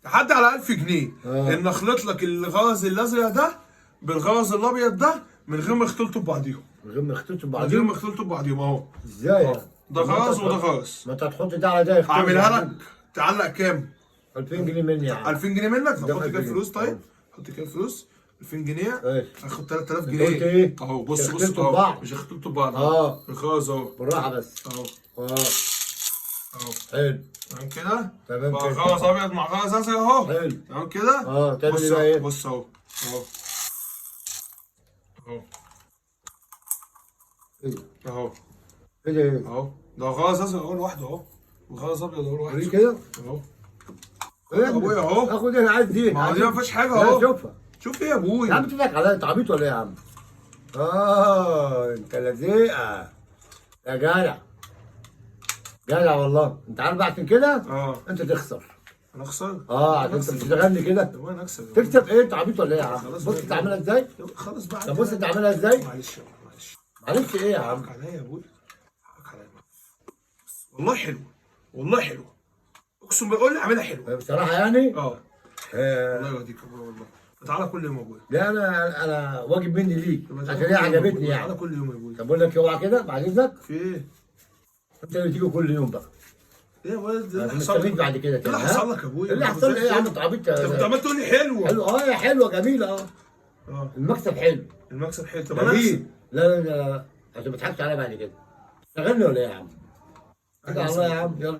تحدي على 1000 جنيه ان اخلط لك الغرز الازرق ده بالغرز الابيض ده من غير ما يختلطوا ببعضيهم. من غير ما يختلطوا من غير ببعضيهم؟ ما يختلطوا ببعضيهم اهو. ازاي يعني؟ ده غرز وده غرز. ما انت هتحط ده على ده يختلط. اعملها لك تعلق كام؟ 2000 جنيه مني يا عم. 2000 جنيه منك؟ طب ده حط 2000 كده جنيه. فلوس. طيب حط كده فلوس 2000 جنيه. ماشي. هاخد 3000 انت جنيه. قلت ايه؟ اهو بص بص يختلطوا اهو ببعض. مش يختلطوا ببعض. الغرز اهو. بالراحة بس. اهو. اهو. حلو. تمام كده؟ تمام بقى كده. غرز ابيض مع غرز ازرق اهو. حلو. تمام كده؟ تعمل بص ايه بقى ايه؟ بص اهو اهو اهو. ايه ده؟ اهو. ايه ده ايه؟ اهو ده غرز ازرق اهو لوحده اهو، وغرز ابيض اهو لوحده. وريني كده. اهو. ايه يا ابويا اهو. اخد ايه؟ انا عايز دي. ما هو دي ما فيهاش حاجة لا اهو. شوفها. شوف ايه يا ابويا؟ يا عم تضحك عليا، انت عبيط ولا ايه يا عم؟ انت لزيقه يا جدع. جدع والله. انت عارف عشان كده انت تخسر. انا اخسر؟ عشان انت بتشتغلني كده. طب انا اكسب. تكسب ايه؟ انت عبيط ولا ايه يا عم؟ خلاص بص بقى. انت عاملها ازاي؟ خلاص بقى. طب بص انت عاملها ازاي؟ معلش يا ابويا، معلش. معلش ايه يا عم؟ حقك عليا يا ابويا، حقك عليا. والله حلو، والله حلو، اقسم بالله. قول لي اعملها حلوة. بصراحة يعني الله يهديك يا ابويا والله. تعالى كل يوم يا ابويا. لا انا واجب مني ليك عشان هي عجبتني يعني. تعالى كل يوم يا ابويا. طب بقول لك اوعى كده بعد اذنك. في ايه؟ انت اللي تيجي كل يوم بقى. ايه يا ولد؟ ايه اللي انا حصل مستنيك لك؟ بعد كده ايه اللي تاني. حصل لك يا ابويا؟ اللي حصل لك ايه يا عم؟ انت عبيط. انت كنت عمال تقول لي حلوة. حلو يا حلوة جميلة. المكسب حلو. المكسب حلو. طب انا اكسب. لا لا لا عشان ما تضحكش عليا بعد كده. اشتغلني ولا ايه يا عم؟ كده على الله يا عم يلا.